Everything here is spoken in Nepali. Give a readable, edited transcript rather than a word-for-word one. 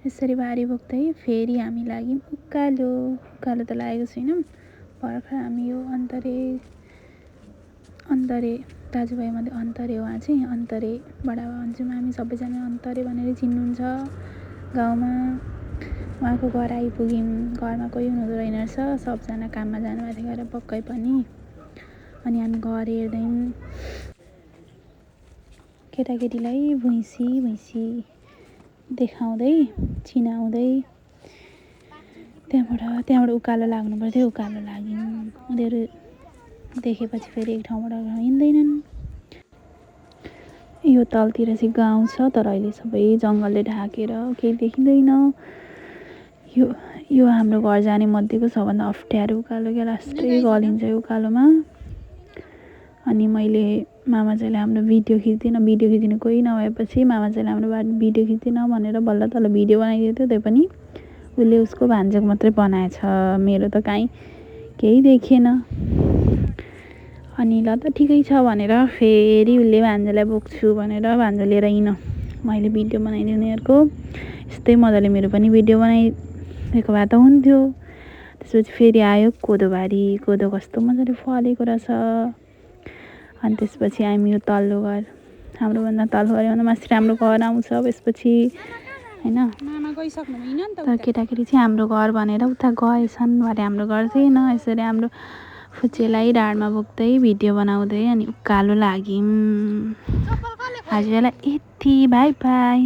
यसरी बारी बोक्दै फेरि हामी लाग्यौँ उकालो। उकालो त लागेको छैनौँ, भर्खर हामी यो अन्तरे दाजुभाइमध्ये अन्तरे उहाँ चाहिँ अन्तरे बडाबा भन्छौँ हामी सबैजना अन्तरे भनेर चिन्नुहुन्छ गाउँमा। उहाँको घर आइपुग्यौँ। घरमा कोही हुनुहुँदो रहेन रहेछ, सबजना काममा जानुभएको थियो गएर पक्कै पनि। अनि हामी घर हेर्दैौँ, केटाकेटीलाई भैँसी देखाउँदै चिनाउँदै त्यहाँबाट उकालो लाग्नु पर्थ्यो। उकालो लाग्यौँ। उनीहरू देखेपछि फेरि एक ठाउँबाट हिँड्दैनन्। यो तलतिर चाहिँ गाउँ छ, तर अहिले सबै जङ्गलले ढाकेर केही देखिँदैन। यो हाम्रो घर जाने मध्येको सबभन्दा अप्ठ्यारो उकालो क्या, लास्टै गलिन्छ यो उकालोमा। अनि मैले मामाचाहिँले हाम्रो भिडियो खिच्दिनँ कोही नभएपछि मामाचाहिँले हाम्रो भिडियो खिच्दिनँ भनेर बल्ल तल भिडियो बनाइदिएको थियो। त्यो पनि उसले उसको भान्जाको मात्रै बनाएछ, मेरो त केही देखेन। अनि ल त ठिकै छ भनेर फेरि उसले भान्जालाई बोक्छु भनेर भान्जा लिएर हिँड्यो। मैले भिडियो बनाइदिएँ उनीहरूको। यस्तै मजाले मेरो पनि भिडियो बनाइदिएको भए त हुन्थ्यो। त्यसपछि फेरि आयो कोदोबारी। कोदो कस्तो मजाले फलेको रहेछ। अनि त्यसपछि हामी यो तल्लो घर, हाम्रोभन्दा तल्लो घर भन्दा माथि हाम्रो घर आउँछ यसपछि होइन। तर केटाकेटी चाहिँ हाम्रो घर भनेर उता गएछन्, भरे हाम्रो घर थिएन। यसरी हाम्रो फुच्चेलाई ढाडमा बोक्दै भिडियो बनाउँदै अनि उकालो लाग्यौँ। आजलाई यति, बाई बाई।